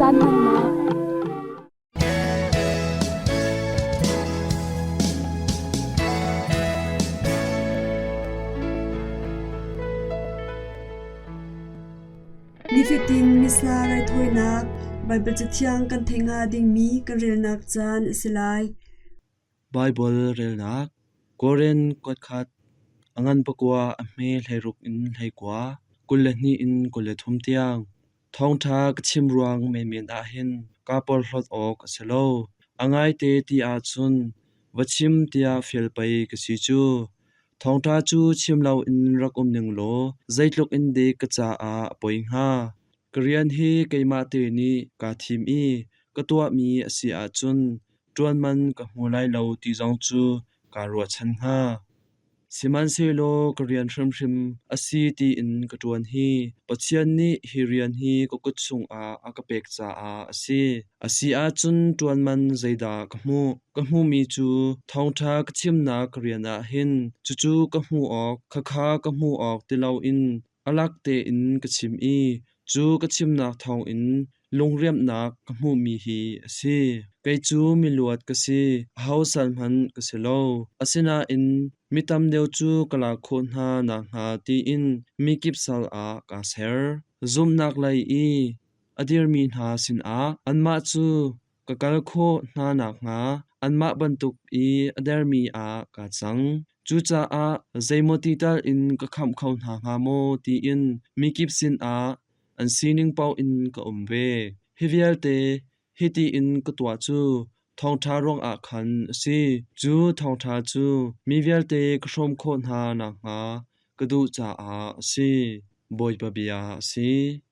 caan hmannak. Nifatin Missa raithawinak Baibal Cathiang kan theih hnga dingmi kan relnak caan a si lai. Baibal relnak Korin kuatkhat a ngan pakua a hme 16 in 19, 22 in 23 tiang. Thawngṭha ka chim ruang menmen ah hin kaa porhlawt awk a si lo. A ngaite ti ahcun va chim tiah fial pei ka si cu. Thawngṭha cu chim loin rak um ning law zeitluk in dek ka caah a poi hnga. Ka rian hi keimah te nih kaa thim i ka tuahmi a si ahcun ṭuan man ka hmu lai lo ti zong cu kaa ruahchan hnga. Sihmanhsehlaw ka rian hrimhrim a si tiin ka ṭuan hi Pathian nih hi rian hi ka kut chungah a ka pek caah a si. A si ahcun ṭuan man zeidah ka hmuh? Ka hmuhmi cu thawngṭha ka chimnak ka rian ah hin cucu ka hmuh awk, khakha ka hmuh awk ti loin A lak tein ka chim i cu ka chimnak thawngin lungriamhnak ka hmuhmi hi a si. Kei cu miluat ka si, aho sal hmanh ka si lo. Asinain mi tam deuh cu ka lak khawh hna nakhnga tiin mikip sal ah kaa ser. Zumhnak lei i a dirmi hna sinah anmah cu ka kal khawh hna nakhnga anmah bantuk i a dermi ah kaa cang. Cucaah zeimaw ti tal in ka khamh kho hna hnga maw tiin mikip sinah an sining paoh in ka um ve. Hi vialte hiti in ka tuah cu thawngṭha ruangah khan a si. Cu thawngṭha cu mi vialte ka hrawm khawh hna nakhnga ka duh caah a si. Bawipa bia a si.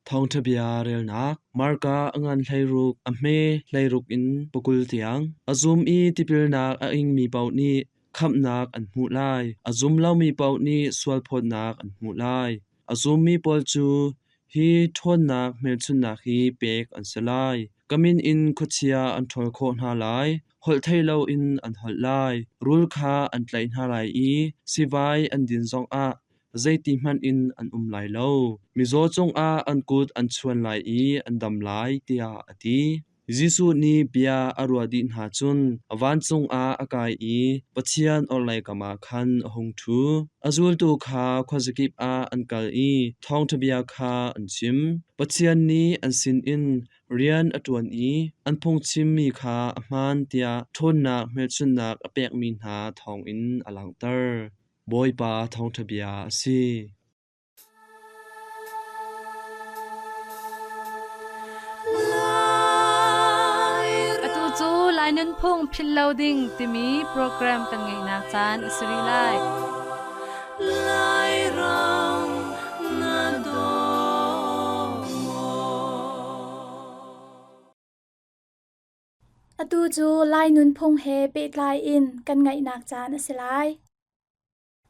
Thawngṭha bia relnak Marka a ngan 16, a hme 16 in pakul tiang. A zum i tipilnak a ingmi paoh nih khamhnak an hmuh lai. A zum lomi paoh nih sualphawtnak an hmuh lai. A zummi pawl cu hi ṭhawnnak hmelchunhnak hi pek an si lai. Ka min in khuachia an ṭhawl khawh hna lai, holh thei loin an holh lai, rul kha an tlaih hna lai i sivai an din zongah zeiti hmanh in an um lai lo. Mizaw cungah an kut an chuan lai i an dam lai, tiah a ti. Jesuh nih bia a ruah dih hna cun vancung ah a kai i Pathian orhlei kam ah khan a hung ṭhu. A zultu kha khuazakip ah an kal i thawngṭha bia kha an chim. Pathian nih an sinin rian a ṭuan i an phungchimmi kha a hmaan tiah ṭhawnnak hmelchunhnak a pekmi hna thawngin a langhter. Bawipa thawngṭha bia a si. Atu cu Lai Nunphung Philh Lo Ding timi program kan ngeihnak caan a si rih lai. Atu cu Lai nunphung he pehtlai in kan ngaihnak caan a si lai.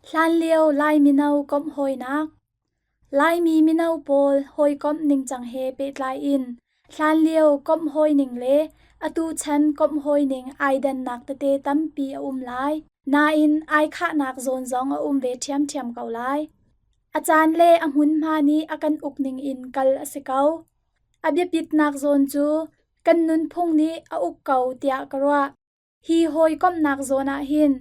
Hlanlio Lai mino komh hawinak Laimi mino pawl hawikomh ningcang he pehtlai in hlanlio komh hawining le atu chan komh hawining ai dannak tete tampi a um lai. Nain ai khahnak zawn zong a um ve ṭhiamṭhiam ko lai. A caan le a hmunhma nih a kan uk ning in kal a si ko. A biapitnak zawn cu kan nunphung nih a uk ko tiah ka ruah. Hi hawikomhnak zawn ah hin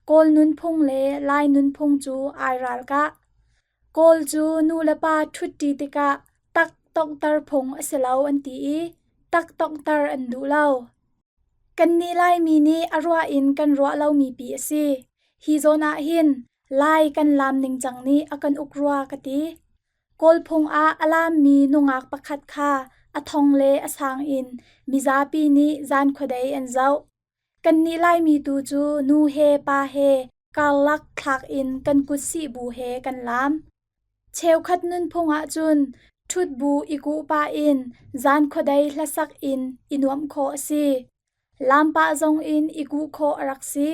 Kawl nunphung le Lai nunphung cu ai ralkah. Kawl cu nu le pa ṭhutṭi tikah tak tonghter phung a si lo an ti i tak tonghter an duh lo. Kannih Laimi nih a ruah in kan ruah lomi pi a si. Hi zawn ah hin Lai kan laam ningcang nih a kan uk rua ka ti. Kawlphung ah a laammi nungak pakhat kha a thong le a sang in mizapi nih zan khuadei an zoh. Kannih Laimi tu cu nu he pa he karlak thlak in kan kutsih bu he kan laam. Cheukhat nunphung ahcun ṭhut bu i kuh pah in zan khuadei hlasak in i nuamh khawh a si. Laam pah zong in i kuh khawh a rak si.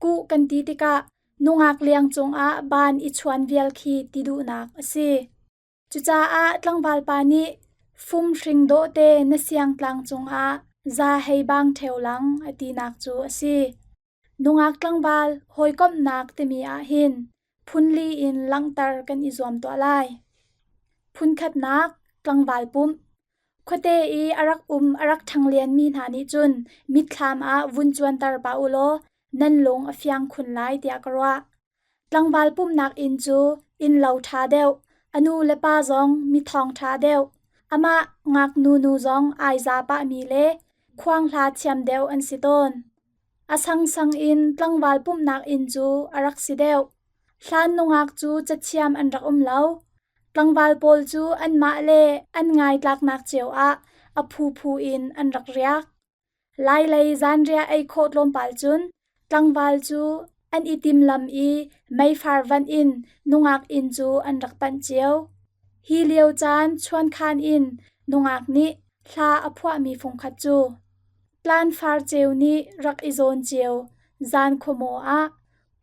Kuh kan ti tikah nungak liang cungah baan i chuan vial khi ti duhnak a si. Cucaah tlangval pa nih fum hring dawhte na siangtlang cungah za hei bang ṭheo lang a tinak cu a si. Nungak tlangval hawikomhnak timi ahhin phunli in langhter kan i zuam tuah lai. Phunkhatnak tlangval pumh. Khuate i a rak um a rak ṭhanglianmi hna nih cun mitthlam ah vun cuanter pah u law nan lung a fiang khun lai tiah ka ruah. Tlangval pumhnak inn cu innlo ṭha deuh, a nu le pa zong mithawng ṭha deuh, amah ngaknu nu zong ai za pahmi le khuanghla thiam deuh an si tawn. A sangsang in tlangval pumhnak inn cu a rak si deuh. Hlan nungak cu cathiam an rak um lo. Tlangval pawl cu anmah le an ngaitlaknak cio ah a phuphu in an rak riak. Lailei zanriah ei khawh tlawmpal cun tlangval cu an i timlam i meifar vanh in nungak inn cu an rak panh cio. Hi lio caan chuankhan in nungak nih hla a phuahmi fungkhat cu Tlanfar ceu nih rak i zawn cio zan khuamaw ah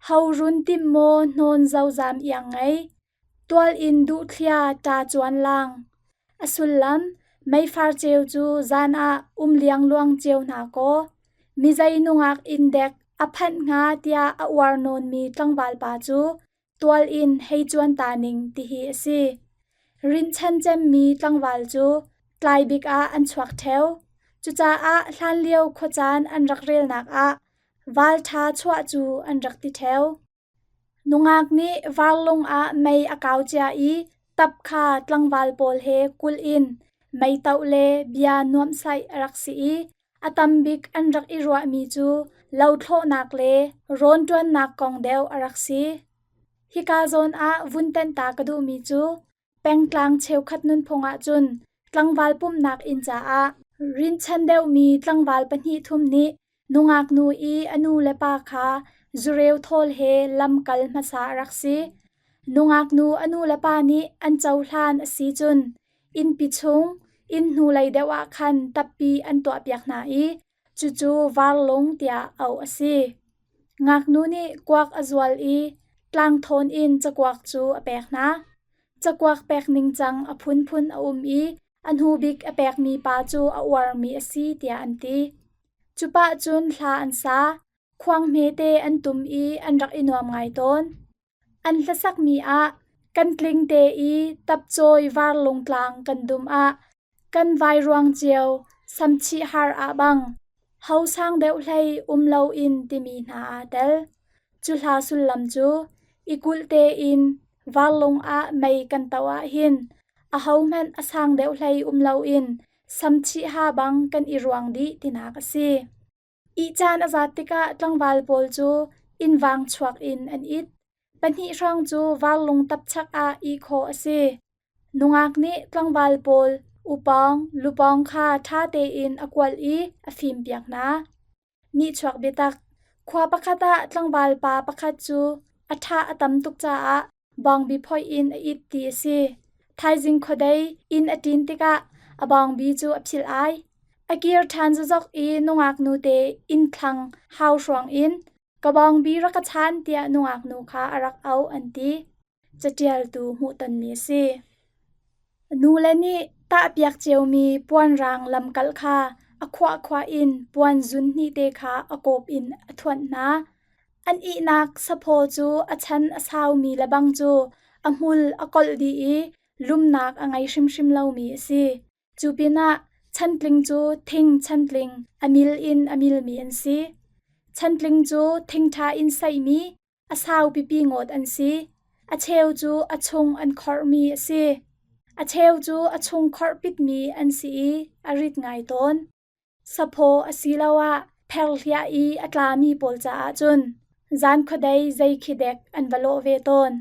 ho run timh maw hnawn zozam iang ngei Tual in duhthlia ṭa cuan lang. A sullam, meifar ceu cu zan ah um liangluang cio hna kaw, mizei nungak inn dek a phanh hnga tiah a uar nawnmi tlangval pa cu tual in hei cuan ta ning tihi a si. Rinhchan cemmi tlangval cu tlai bik ah an chuak ṭheo. Cucaah hlanlio khuacaan an rak relnak ah val ṭha chuah cu an rak ti ṭheo. Nungak nih varlung ah mei a kau cia i tap kha tlangval pawl he kulh in meitoh le bia nuamhsaih a rak si i a tam bik an rak i ruahmi cu lothlawhnak le rawnṭuannak kong deuh a rak si. Hika zawn ah vun tenh ta ka duhmi cu Pengtlang cheukhat nunphung ahcun tlangval pumhnak inn caah rinchan deuhmi tlangval pahnih thum nih nungak nu i a nu le pa kha zureu thawl he lamkal hmasa a rak si. Nungak nu a nu le pa nih an cohlan a si cun innpi chung, inn hnulei deuh ah khan tappi an tuahpiak hna i cucu varlung tiah auh a si. Ngaknu nih kuak a zual i tlangthawn in cakuak cu a pek hna. Cakuak pek ningcang a phunphun a um i a hnu bik a pekmi pa cu a uarmi a si tiah an ti. Cu pah cun hla an sa, khuang hmete an tum i an rak i nuam ngai tawn. An hlasakmi ah kan tling te i tapcawi varlung tlang kan dum ah kan vairuang cio samchih har ah bang ho sang deuh hlei um loin timi hna aa tel. Cu hla sullam cu i kulh tein varlung ah mei kan toh ahhin ahohmanh a sang deuh hlei um loin samchih ha bang kan i ruang dih tinak a si. Ih caan a zat tikah tlangval pawl cu innvang chuak in an it. Pahnih hrawng cu varlung tapchak ah ih khawh a si. Nungak nih tlangval pawl upawng, lupawng kha ṭha tein a kualh i a fimpiak hna. Nihchuak biatak. Khua pakhat ah tlangval pa pakhat cu a ṭha a tam tuk caah bawngbi phoih in a it ti a si. Thaizing khuadei inn a ṭin tikah a bawngbi cu a philh ai. A kir ṭhan zazok i nungak nute inn thlang hau hruang in ka bawngbi rak ka chan tiah nungak nu kha a rak auh an ti. Caṭialtu hmuhtonmi a si. Nule nih tahpiak ciomi puanrang lamkalh kha a khuahkhuah in puan zun hnihte kha a kawp in a thuanh hna. An ihnak saphaw cu a chan a saumi lebang cu a hmul a kolh dih i lumnak a ngei hrimhrim lomi a si. Cu pinah chantling cu thing chantling a mil in a milmi an si. Chantling cu thingṭha in saihmi a sau pipi ngawt an si. A cheu cu a chung an khorhmi a si. A cheu cu a chung khorh pitmi an si i a rit ngai tawn. Saphaw asiloah pherhliah i a tlami pawl caah cun zan khuadei zei khi dek an va lawh ve tawn.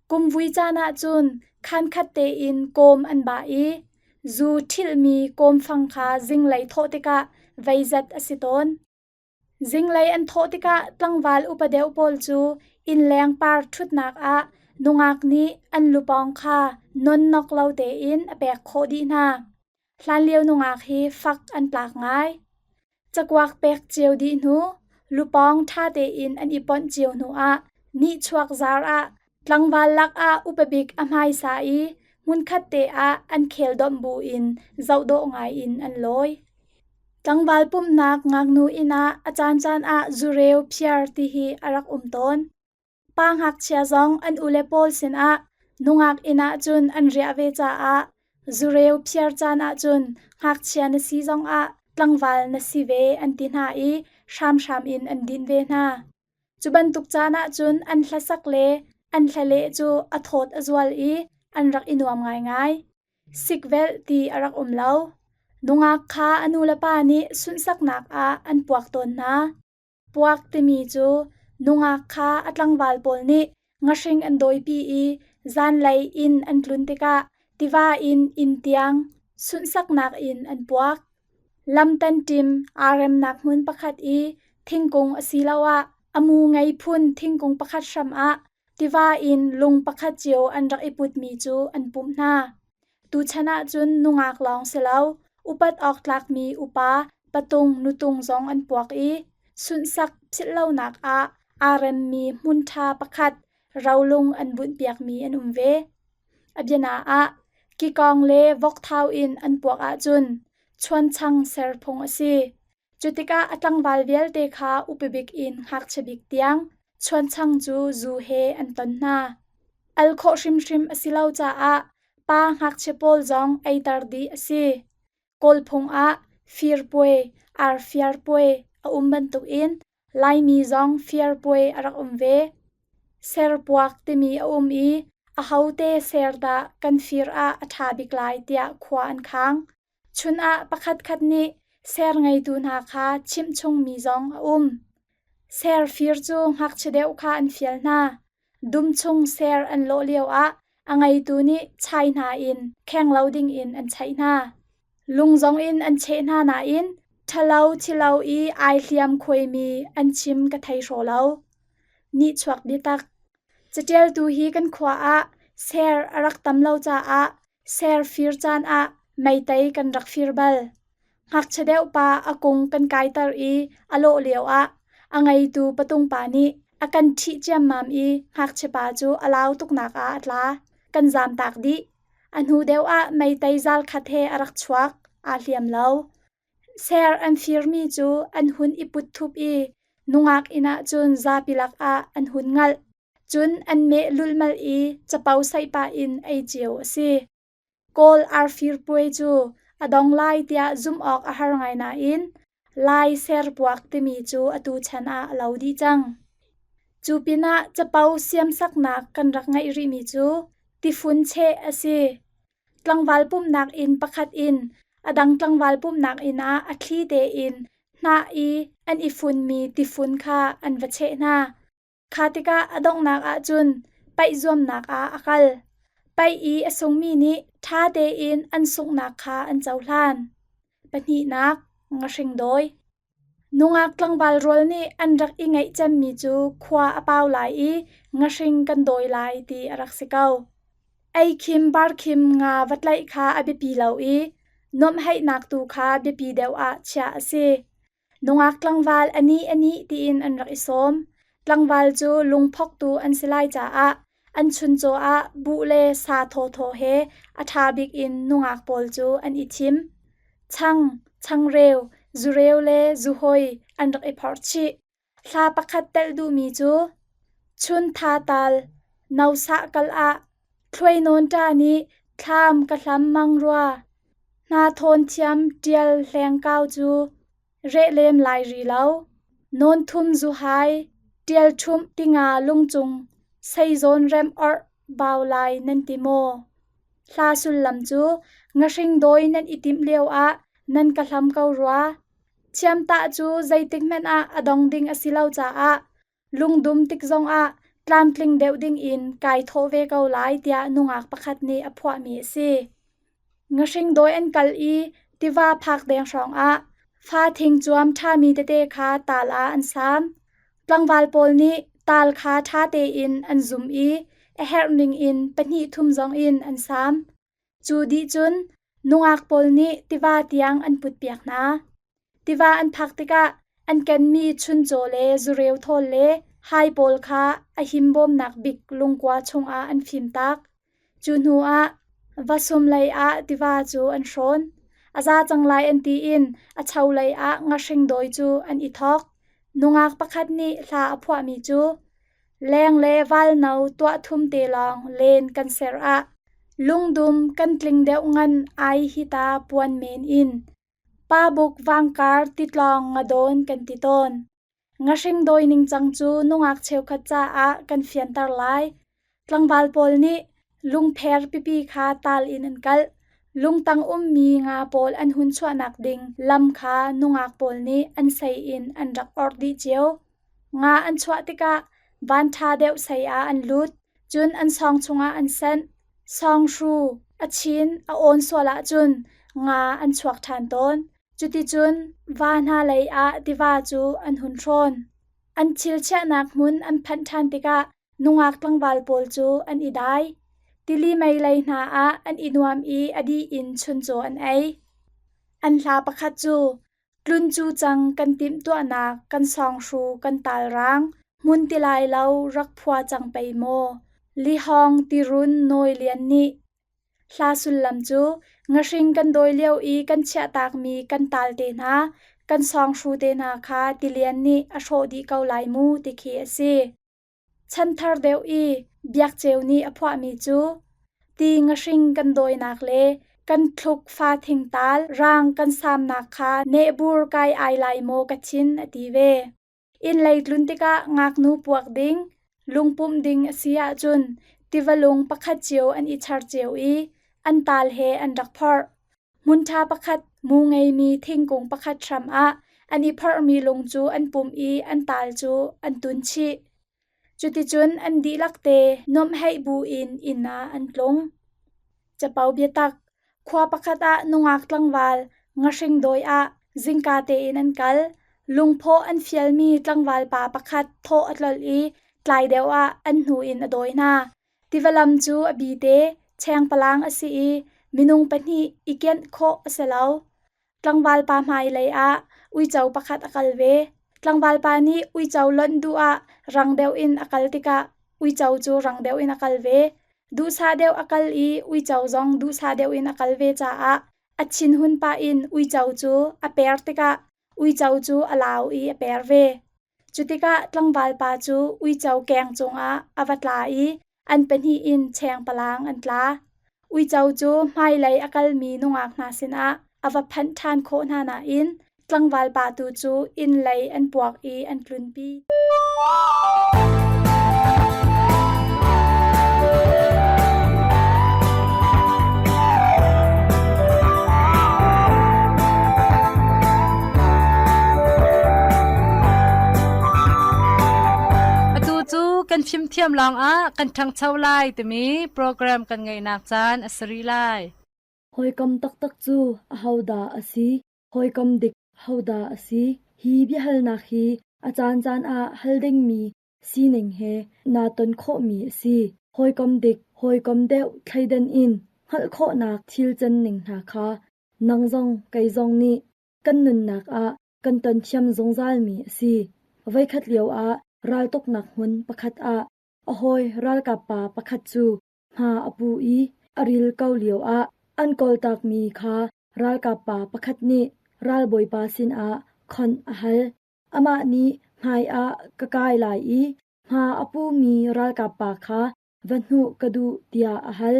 Kumvui caan ah cun khankhat tein kawm an bah i zu ṭhilhmi kawmfang kha zinglei thawh tikah veizat a si tawn. Zinglei an thawh tikah tlangval upa deuh pawl cu innleng par ṭhutnak ah nungak nih an lupawng kha nonnok lo tein a pek khawh dih hna. Hlanlio nungak hi fak an tlak ngai. Cakuak pek cio dih hnu, lupawng ṭha tein an i ponh cio hnuah nihchuak zar ah tlangval lakah upa bik a hmaisa i hmunkhat te ah an khel domh buin zohdawh ngai in an lawi. Tlangval pumhnak ngaknu inn ah a caancaan ah zureu phiar ti hi a rak um tawn. Pa ngakchia zong an ule pawl sinah nungak inn ah cun an riah ve caah Zureu phiar caan ahcun ngakchia na si zongah tlangval na si ve an ti hna i hramhram in an dinh ve hna. Cu bantuk caan ahcun an hlasak le an hlaleh cu a thawt a zual i an rak i nuam ngaingai. Sikvelh ti a rak um lo. Nungak kha a nulepa nih sunhsaknak ah an puak tawn hna. Puak timi cu nungak kha a tlangval pawl nih ngahring an dawipi i zanlei inn an tlun tikah tiva in inn tiang sunhsaknak in an puak. Lam tanṭim aa remnak hmun pakhat i thingkung asiloah a mu ngei phun thingkung pakhat hram ah tiva in lung pakhat cio an rak i putmi cu an pumh hna. Tuchan ahcun nungak lawng si lo, upat awk tlakmi upa, patung, nutung zong an puak i sunhsak philhlonak ah aa remmi hmun ṭha pakhat rolung an bunhpiakmi an um ve. A biana ah, kikawng le vokthau in an puak ahcun chuanchang ser phung a si. Cu tikah a tlangval vialte kha upabik in ngakchia bik tiang chuanchang cu zu he an ton hna. Al khawh hrimhrim a si lo caah pa ngakchia pawl zong eiter dih a si. Kawl phung ah firpuai, arfiarpuai a um bantukin Laimi zong firpuai a rak um ve. Serpuak timi a um i ahote ser dah kan fir ah a ṭha bik lai tiah khua an khang. Chun ah pakhatkhat nih ser ngeitu hna kha chimh chungmi zong a um. Ser fir cu ngakchia deuh kha an fial hna. Dum chung ser an lawh lioah a ngeitu nih chai hna in kheng lo dingin an chaih hna. Lung zongin an cheh hna nain ṭhalo thilo i ai hliam khuaimi an chim ka thei hraw lo. Nihchuak biatak. Caṭialtu hi kan khua ah ser a rak tam lo caah Ser fir caan ah meitei kan rak fir bal. Ngakchia deuh pa a kung kan kaiter i a lawh lioah a ngeitu patung pa nih a kan ṭhih ciammam i ngakchia pa cu a lau tuknak ah a tla. Kan zaamtak dih. A hnu deuh ah meitei zal khat he a rak chuak. Aa hliam lo. Ser an firmi cu an hun i put thup i nungak inn ah cun zapi lakah an hun ngalh. Cun an meh lulhmalh i capo saih pah in ei cio a si. Kawl arfir puai cu a dong lai tiah zumh awk a har ngai nain Lai serpuak timi cu atu chan ah a lo dih cang. Cu pinah capo siamsaknak kan rak ngeih rihmi cu tifun cheh a si. Tlangval pumhnak inn pakhat in a dang tlangval pumhnak inn ah a thli tein hnah i an i funmi tifun kha an va cheh hna. Kha tikah a donghnak ahcun paih zuamnak ah a kal. Paih i a sungmi nih ṭha tein an sunghnak kha an cohlan. Pahnihnak, ngahring dawi. Nungak tlangval rual nih an rak i ngeih cemmi cu khua a pau lai i ngahring kan dawi lai ti a rak si ko. Ei khim bar khim nga va tlaih kha a biapi lo i nuamhheihnak tu kha biapi deuh ah chiah a si. Nungak tlangval a nih a nih tiin an rak i sawm. Tlangval cu lungphoktu an si lai caah an chuncaw ah buh le sa thawthaw he a ṭha bik in nungak pawl cu an i thim. Chang, changreu, zureu le zuhoi an rak i phorh chih. Hla pakhat telh duhmi cu Chun tha tal, no sah kal ah, thluai nawn ṭa nih thlam ka hlam mang rua. Hna thawn thiam ṭial hlengkau cu reh lem lai ri lo. Nawn thum zuhai, ṭial ṭhumh tinga lungcung, seizawn remh orh bau lai nan ti maw? Hla sullam cu ngahring dawi nan i timh lio ah nan ka hlam ko rua. Thiamtah cu zeitikhmanh ah a dong ding a si lo caah lungdum tik zongah tlamtling deuh dingin kai thawh ve ko lai tiah nungak pakhat nih a phuahmi a si. Ngahring dawi an kal i tiva phak deng hrawngah fa thing cuam ṭhami tete kha taal ah an saam. Tlangval pawl nih taal kha ṭha tein an zum i a herh ningin pahnih thum zongin an saam. Cu dih cun nungak pawl nih tiva tiang an putpiak hna. Tiva an phak tikah an kenmi chuncaw le zureu thawl le hai pawl kha a himbawmnak bik lungkua chungah an fimtak. Cu hnu ah vasum lei ah tiva cu an hrawn. A za cang lai an ti in a cho lei ah ngahring dawi cu an i thawk. Nungak pakhat nih hla a phuahmi cu Leng le valno tuah thum te lawng len kan ser ah. Lungdum kan tling deuh ngan ai hi ta puan men in. Pa buk vangkar titlawng ngadawn kan ti tawn. Ngahring dawi ningcang cu nungak cheukhat caah kan fianter lai. Tlangval pawl nih lungpher pipi kha tal in an kalh. Lungtang ummi nga pawl an hun chuahnak ding lam kha nungak pawl nih an sei in an rak orh dih cio. Nga an chuah tikah vanṭha deuh sei ah an lut, cun an sawng chungah an senh. Sawnghru a chin a awn sual ahcun nga an chuak ṭhan tawn. Cuticun va hna lei ah tiva cu an hun hrawn. An thil chiahnak hmun an phanh ṭhan tikah nungak tlangval pawl cu an i dai. Tili mei lei hna ah an i nuam i a dih in chuncaw an ei. An hla pakhat cu Tlun cu cang kan timhtuahnak kan sawnghru kan talrang hmun ti lai lo rak phua cang pei maw lihawng tirun nawi lian nih Hla sullam cu ngahring kan dawi lio i kan chiahtakmi kan tal te hna, kan sawnghru te hna kha tilian nih a hrawh dih ko lai mu ti khi a si. Chanthar deuh i Biakceu nih a phuahmi cu ti ngahring kan dawinak le kan thluk fa thingtal rang kan samnak kha nehbur kai ai lai maw ka thin a ti ve. Inn lei tlun tikah ngaknu puak ding, lungpumh ding a si ahcun tiva lung pakhat cio an i char cio i an tal he an rak phorh. Hmunṭha pakhat mu ngeimi thingkung pakhat hram ah an i phorhmi lung cu an pumh i an tal cu an tun chih. Cuticun an dihlak te nuamhheih bu in inn ah an tlung. Capo biatak Khua pakhat ah nungak tlangval ngahring dawi ah zingka tein an kal. Lungphaw an fialmi tlangval pa pakhat thawh a tlolh i tlai deuh ah an hnu in a dawi hna. Tiva lam cu a bite, chengpalang a si i minung pahnih i kianh khawh a si lo. Tlangval pa hmailei ah uico pakhat a kal ve. Tlangval pa nih uico lonh duh ah rang deuh in a kal tikah uico cu rang deuh in a kal ve. Duhsah deuh a kal i uico zong duhsah deuh in a kal ve caah a thinhun pah in uico cu a per tikah uico cu a lau i a per ve. Cutikah tlangval pa cu uico keng cungah a va tla i an pahnih in chengpalang an tla. Uico cu hmailei a kalmi nungak hna sinah a va phanh ṭhan khawh hna nain tlangval pa tu cu inn lei an puak i an tlunpi. Atu cu kan fimthiam lawngah kan ṭhangcho lai timi program kan ngeihnak caan a si rih lai. Hawikom taktak cu ahodah a si? Hawikom dik hodah a si? Hi biahalnak hi a caancaan ah hal dingmi sining he naa ton khawhmi a si. Hawikom dik, hawikom deuh thleidan in hngalh khawhnak thil canning hna kha nang zong kei zong nih kan nunnak ah kan ton thiam zungzalmi a si. Voikhat lioah raltuknak hmun pakhat ah a hawi ralkap pa pakhat cu hma a pu i a ril ko lioah an kawltakmi kha ralkap pa pakhat nih ralbawipa sinah khonh a hal. Amah nih hmaiah ka kai lai i hma a pumi ralkap pa kha va hnuh ka duh tiah a hal.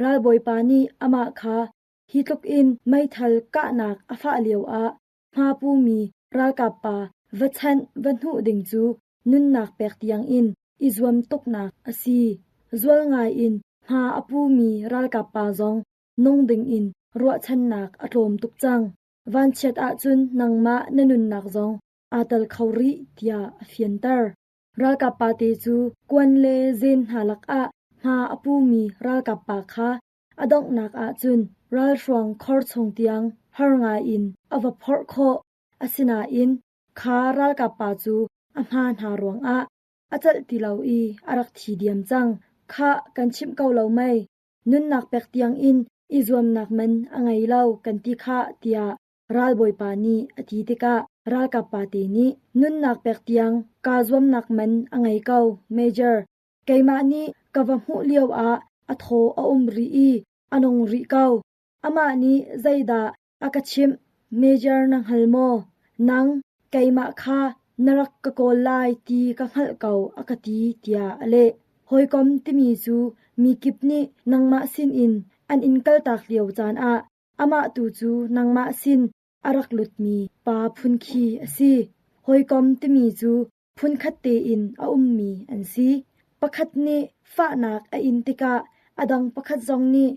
Ralbawipa nih amah kha hi tluk in meithal kahnak a fah lioah hma pumi ralkap pa va chanh va hnuh ding cu nunnak pek tiangin i zuam tuknak a si. Zual ngai in hma a pumi ralkap pa zong nung dingin ruahchannak a tlawm tuk cang. Vanchiat ahcun nangmah na nunnak zong aa tel kho rih tiah a fianter. Ralkap pate cu kuan le zen hna lakah hma a pumi ralkap pa kha a donghnak ahcun ralhruang khor chung tiang har ngaiin a va phorh khawh. Asinain kha ralkap pa cu a hma hna ruangah a celh ti lo i a rak thi diam cang. Khah kan chimh ko lo mei, nunnak pek tiangin i zuamnak man a ngei lo kan ti khah tiah ralbawipa nih a ti tikah ralkap pate nih nunnak pek tiang kaa zuamnak man a ngei ko, Major. Keimah nih ka va hmuh lioah a thaw a um rih i a nung rih ko. Amah nih zeidah a ka chimh, Major na hngal maw? Nang, keimah kha na rak ka kawl lai ti ka hngalh ko a ka ti tiah a leh. Hawikom timi cu Mi kip nih nangmah sinin an in kaltak lio caan ah amah tu cu nangmah sin a rak lutmi pa phun khi a si. Hawikom timi cu phunkhat tein a ummi an si. Pakhat nih fahnak a in tikah a dang pakhat zong nih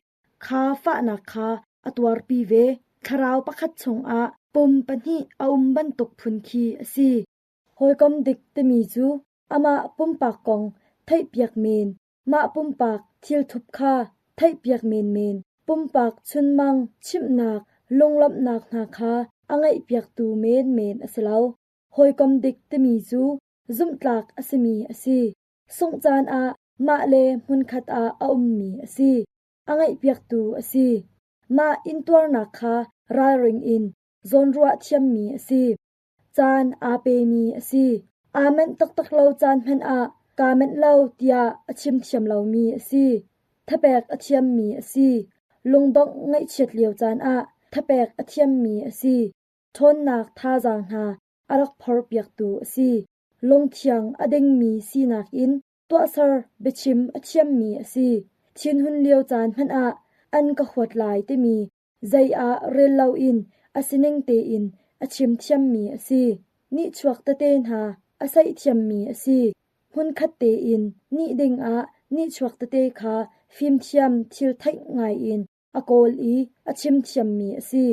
kha fahnak kha a tuarpi ve. Thlarau pakhat chungah pum pahnih a um bantuk phun khi a si. Hawikom dik timi cu amah pumpak kong theihpiak men, mah pumpak thilthup kha theihpiak menmen, pumpak chunmang chimhnak, lunglawmhnak hna kha a ngaihpiaktu menmen a si lo. Hawikom dik timi cu zumhtlak a simi a si. Sungh caan ah mah le hmunkhat ah a ummi a si. A ngaihpiaktu a si. Mah intuarnak kha ralring in zawnruah thiammi a si. Caan aa pemi a si. Aa manh taktak lo caan hmanh ah kaa manh lo tiah a chim thiam lomi a si. Thapek a thiammi a si. Lungdongh ngaihchiat lio caan ah thapek a thiammi a si. Ṭhawnnak thazaang hna a rak phorpiaktu a si. Lungthiang a dingmi sinak in tuahser biachim a thiammi a si. Thinhun lio caan hmanh ah an ka huat lai timi zei ah rel loin a sining tein a chim thiammi a si. Nihchuak tete hna a saih thiammi a si. Hmunkhat tein nih dingah nihchuak tete kha fimthiam thil theih ngaiin a kawl i a chim thiammi a si.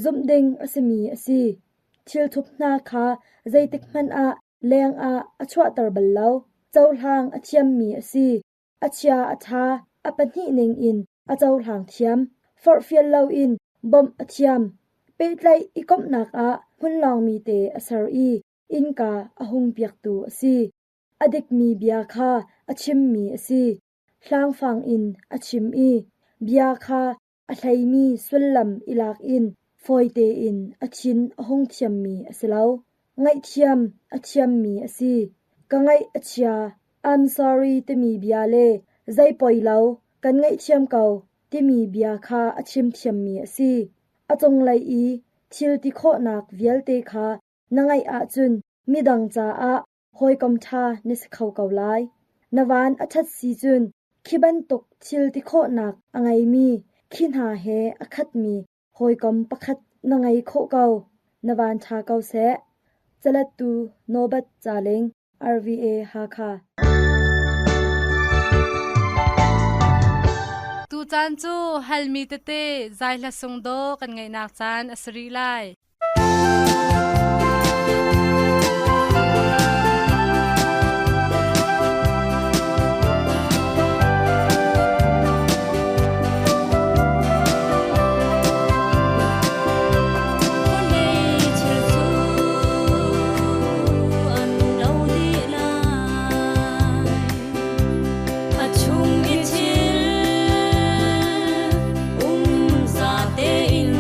Zumh ding a simi a si. Thilthup hna kha zeitik hmanh ah leng ah a chuahter bal lo. Cohlang a thiammi a si. A chia a ṭha, a pahnih ning in a cohlang thiam. Forhfial loin bawmh a thiam. Pehtlaih i komhnak ah hmunlawngmi te a ser i innka a hung piaktu a si. A dikmi bia kha a chimmi a si. Hlangfang in a chim i bia kha a hleimi sullam i lak in fawi tein a thin a hung thiammi a si lo. Ngaihthiam a thiammi a si. Ka ngaih a chia, I'm sorry timi bia le zei poi lo, kan ngaihthiam ko timi bia kha a chim thiammi a si. A cunglei i thil ti khawhnak vialte kha na ngaih ahcun midang caah hawikom ṭha na si kho ko lai. Na van a ṭhat si cun khi bantuk thil ti khawhnak a ngeimi khi hna he a khatmi hawikom pakhat na ngei khawh ko. Na van ṭha ko seh. Calettu Nobat Caling, RVA Hakha. Tucaan cu halmi tete zaihla sungdaw kan ngeihnak caan a si rih lai. Chung i thil um za tein.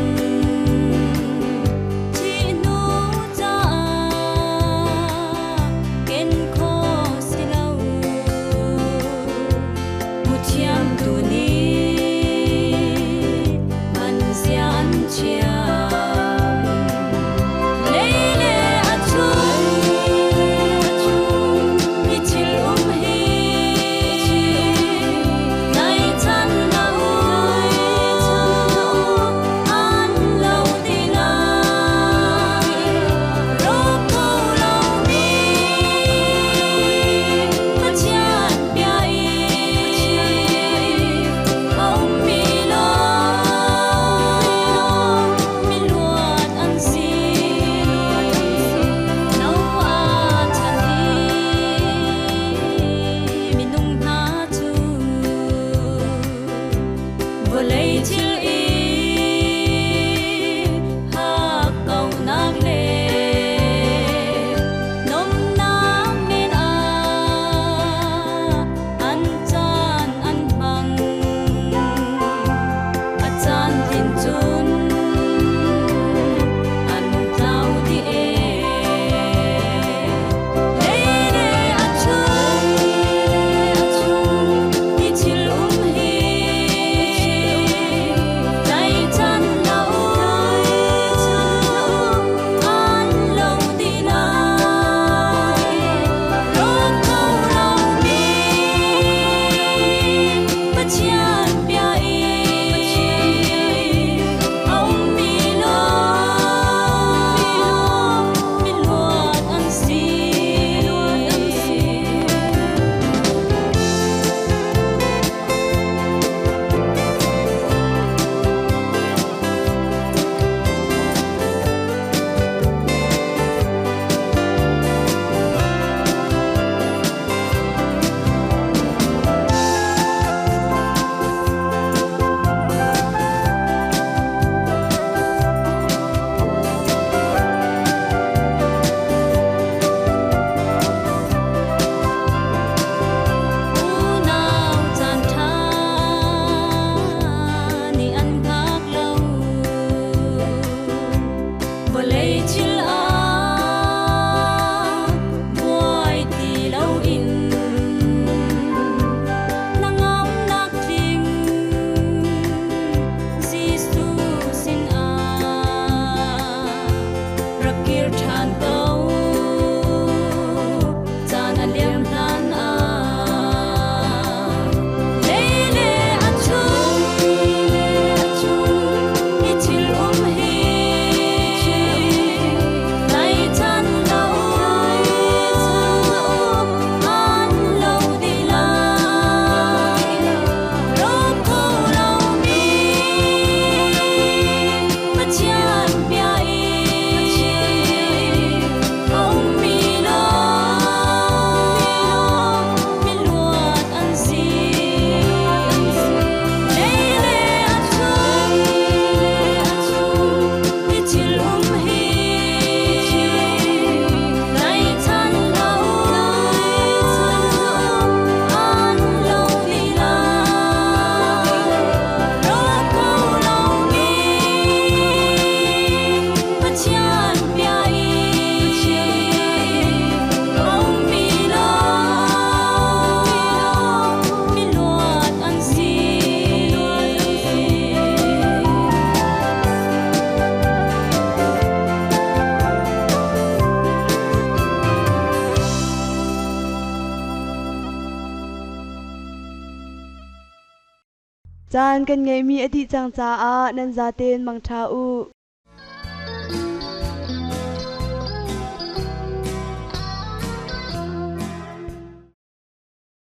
Caan kan ngeihmi a dih cang caah nan zaten mangṭha u.